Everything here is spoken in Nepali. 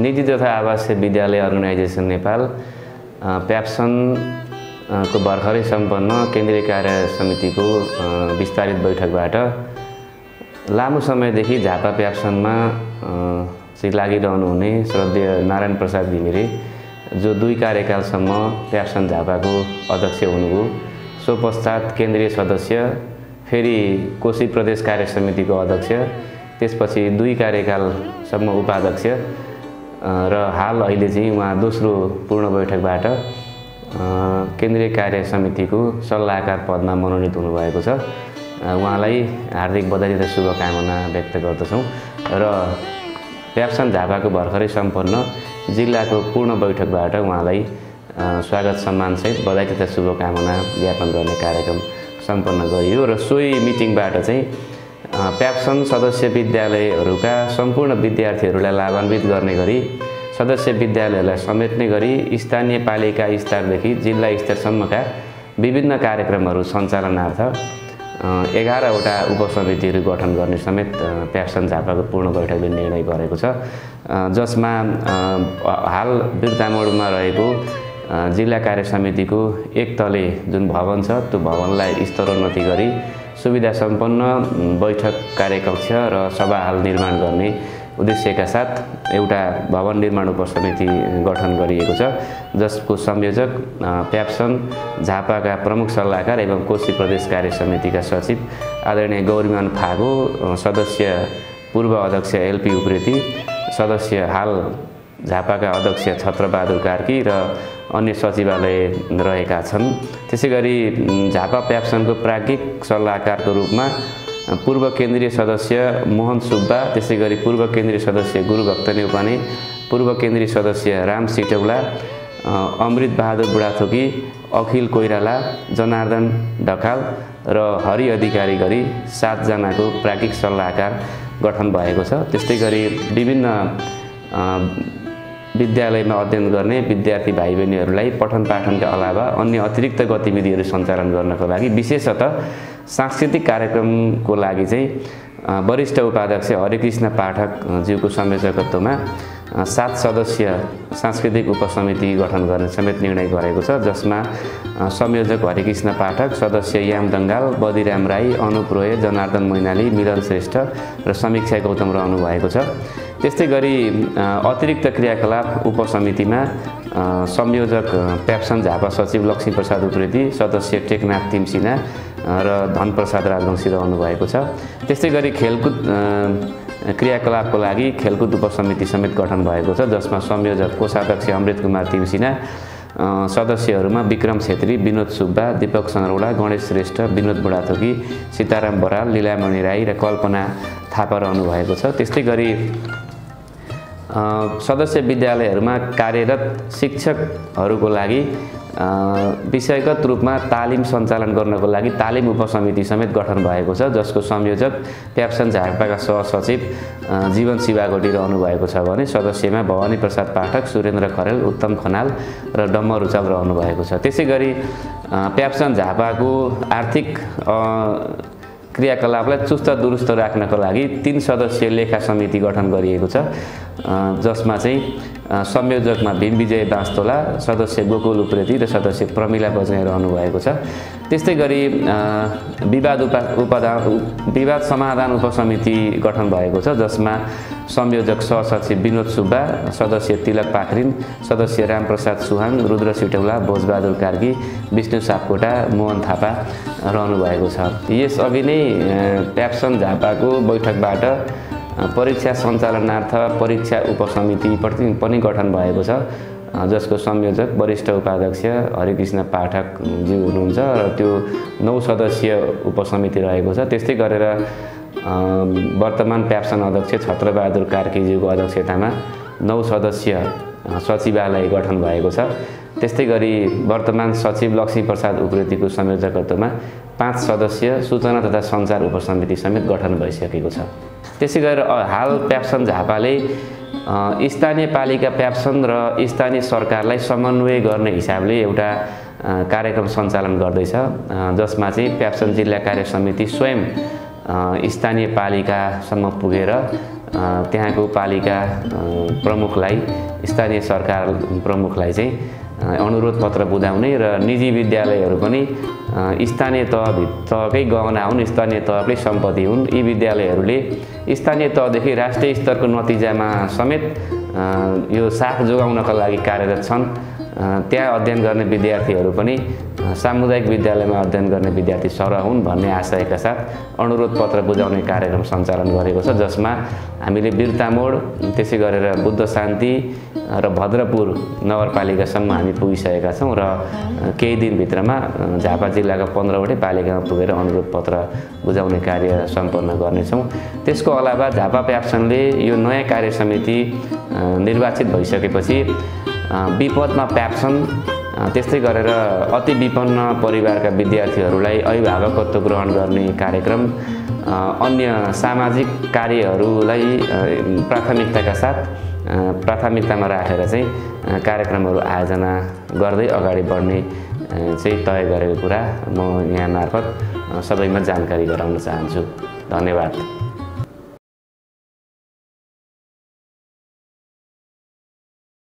निजी तथा आवासीय विद्यालय अर्गनाइजेसन नेपाल प्याप्सन को भर्खरै सम्पन्न केन्द्रीय कार्य समितिको विस्तारित बैठकबाट लामो समयदेखि झापा प्याप्सनमा चाहिँ लागिरहनु हुने श्रद्धेय नारायण प्रसाद घिमिरे जो 2 कार्यकालसम्म प्याप्सन झापाको अध्यक्ष हुनुभयो, सो पश्चात केन्द्रीय सदस्य, फेरि कोशी प्रदेश कार्य समितिको अध्यक्ष, त्यसपछि 2 कार्यकालसम्म उपाध्यक्ष र हाल अहिले चाहिँ उहाँ दोस्रो पूर्ण बैठकबाट केन्द्रीय कार्य समितिको सल्लाहकार पदमा मनोनित हुनुभएको छ। उहाँलाई हार्दिक बधाई र शुभकामना व्यक्त गर्दछौँ र प्याप्सन झापाको भर्खरै सम्पन्न जिल्लाको पूर्ण बैठकबाट उहाँलाई स्वागत सम्मानसहित बधाई तथा शुभकामना ज्ञापन गर्ने कार्यक्रम सम्पन्न गरियो र सोही मिटिङबाट चाहिँ प्याप्सन सदस्य विद्यालयहरूका सम्पूर्ण विद्यार्थीहरूलाई लाभान्वित गर्ने गरी सदस्य विद्यालयहरूलाई समेट्ने गरी स्थानीय पालिका स्तरदेखि जिल्ला स्तरसम्मका विभिन्न कार्यक्रमहरू सञ्चालनार्थ 11वटा उपसमितिहरू गठन गर्ने समेत प्याप्सन झापाको पूर्ण बैठकले निर्णय गरेको छ, जसमा हाल बिर्तामोडमा रहेको जिल्ला कार्य समितिको एक तले जुन भवन छ त्यो भवनलाई स्तरोन्नति गरी सुविधा सम्पन्न बैठक कार्यकक्ष र सभा हाल निर्माण गर्ने उद्देश्यका साथ एउटा भवन निर्माण उपसमिति गठन गरिएको छ, जसको संयोजक प्याप्सन झापाका प्रमुख सल्लाहकार एवं कोशी प्रदेश कार्य समितिका सचिव आदरणीय गौरीमान फागो, सदस्य पूर्व अध्यक्ष एलपी उप्रेती, सदस्य हाल झापाका अध्यक्ष छत्रबहादुर कार्की र अन्य सचिवालय रहेका छन्। त्यसैगरी झापा प्याप्सनको प्राज्ञिक सल्लाहकारको रूपमा पूर्व केन्द्रीय सदस्य मोहन सुब्बा, त्यसैगरी पूर्व केन्द्रीय सदस्य गुरुभक्त नेउपाने, पूर्व केन्द्रीय सदस्य राम सिटौला, अमृत बहादुर बुढाथोकी, अखिल कोइराला, जनार्दन ढकाल र हरि अधिकारी गरी 7 जनाको प्राज्ञिक सल्लाहकार गठन भएको छ। त्यस्तै गरी विभिन्न विद्यालयमा अध्ययन गर्ने विद्यार्थी भाइ बहिनीहरूलाई पठन पाठनका अलावा अन्य अतिरिक्त गतिविधिहरू सञ्चालन गर्नको लागि विशेषतः सांस्कृतिक कार्यक्रमको लागि चाहिँ वरिष्ठ उपाध्यक्ष हरिकृष्ण पाठक ज्यूको संयोजकत्वमा 7 सदस्य सांस्कृतिक उपसमिति गठन गर्ने समेत निर्णय गरेको छ, जसमा संयोजक हरिकृष्ण पाठक, सदस्य याम दङ्गाल, बदिराम राई, अनुप रोय, जनार्दन मैनाली, मिलन श्रेष्ठ र समीक्षा गौतम रहनु भएको छ। त्यस्तै गरी अतिरिक्त क्रियाकलाप उपसमितिमा संयोजक प्याप्सन झापा सचिव लक्ष्मी प्रसाद उप्रेती, सदस्य टेकनाथ तिमसिना र धनप्रसाद राजवंशी रहनु भएको छ। त्यस्तै गरी खेलकुद क्रियाकलापको लागि खेलकुद उपसमिति समेत गठन भएको छ, जसमा संयोजक कोषाध्यक्ष अमृत कुमार तिमसिना, सदस्यहरूमा विक्रम छेत्री, विनोद सुब्बा, दीपक सङ्गरौला, गणेश श्रेष्ठ, विनोद बुढाथोकी, सीताराम बराल, लीलामणि राई र कल्पना थापा रहनु भएको छ। त्यस्तै गरी सदस्य विद्यालयहरूमा कार्यरत शिक्षकहरूको लागि विषयगत रूपमा तालिम सञ्चालन गर्नको लागि तालिम उपसमिति समेत गठन भएको छ, जसको संयोजक प्याप्सन झापाका सहसचिव जीवन शिवाकोटी रहनु भएको छ भने सदस्यमा भवानी प्रसाद पाठक, सुरेन्द्र खरेल, उत्तम खनाल र डम्म रुचाल रहनु भएको छ। त्यसै गरी प्याप्सन झापाको आर्थिक क्रियाकलापलाई चुस्त दुरुस्त राख्नको लागि 3 सदस्यीय लेखा समिति गठन गरिएको छ, जसमा चाहिँ संयोजकमा भीम विजय बास्तोला, सदस्य गोकुल उप्रेती र सदस्य प्रमिला बज्ञाई रहनु भएको छ। त्यस्तै गरी विवाद समाधान उपसमिति गठन भएको छ, जसमा संयोजक सहसचिव विनोद सुब्बा, सदस्य तिलक पाखरिन, सदस्य रामप्रसाद सुहाङ, रुद्र सिटौला, भोजबहादुर कार्की, विष्णु सापकोटा, मोहन थापा रहनु भएको छ। यसअघि नै प्याप्सन झापाको बैठकबाट परीक्षा सञ्चालनार्थ परीक्षा उपसमिति पनि गठन भएको छ, जसको संयोजक वरिष्ठ उपाध्यक्ष हरिकृष्ण पाठक ज्यू हुनुहुन्छ र त्यो 9 सदस्यीय उपसमिति रहेको छ। त्यस्तै गरेर वर्तमान प्याप्सन अध्यक्ष छत्रबहादुर कार्कीज्यूको अध्यक्षतामा 9 सदस्यीय सचिवालय गठन भएको छ। त्यस्तै गरी वर्तमान सचिव लक्ष्मी प्रसाद उप्रेतीको संयोजकत्वमा 5 सदस्यीय सूचना तथा सञ्चार उपसमिति समेत गठन भइसकेको छ। त्यसै गरेर हाल प्याप्सन झापाले स्थानीय पालिका प्याप्सन र स्थानीय सरकारलाई समन्वय गर्ने हिसाबले एउटा कार्यक्रम सञ्चालन गर्दैछ, जसमा चाहिँ प्याप्सन जिल्ला कार्य समिति स्वयं स्थानीय पालिकासम्म पुगेर त्यहाँको पालिका प्रमुखलाई स्थानीय सरकार प्रमुखलाई चाहिँ अनुरोध पत्र बुझाउने र निजी विद्यालयहरू पनि स्थानीय तहकै गहना हुन्, स्थानीय तहकै सम्पत्ति हुन्। यी विद्यालयहरूले स्थानीय तहदेखि राष्ट्रिय स्तरको नतिजामा समेत यो साख जोगाउनका लागि कार्यरत छन्। त्यहाँ अध्ययन गर्ने विद्यार्थीहरू पनि सामुदायिक विद्यालयमा अध्ययन गर्ने विद्यार्थी सरह हुन् भन्ने आशयका साथ अनुरोध पत्र बुझाउने कार्यक्रम सञ्चालन गरेको छ, जसमा हामीले बिर्तामोड, त्यसै गरेर बुद्ध शान्ति र भद्रपुर नगरपालिकासम्म हामी पुगिसकेका छौँ र केही दिनभित्रमा झापा जिल्लाका 15वटै पालिकामा पुगेर अनुरोध पत्र बुझाउने कार्य सम्पन्न गर्नेछौँ। त्यसको अलावा झापा प्याप्सनले यो नयाँ कार्य समिति निर्वाचित भइसकेपछि विपदमा प्याप्सन, त्यस्तै गरेर अति विपन्न परिवारका विद्यार्थीहरूलाई अभिभावकत्व ग्रहण गर्ने कार्यक्रम, अन्य सामाजिक कार्यहरूलाई प्राथमिकतामा राखेर चाहिँ कार्यक्रमहरू आयोजना गर्दै अगाडि बढ्ने चाहिँ तय गरेको कुरा म यहाँ मार्फत सबैमा जानकारी गराउन चाहन्छु। धन्यवाद।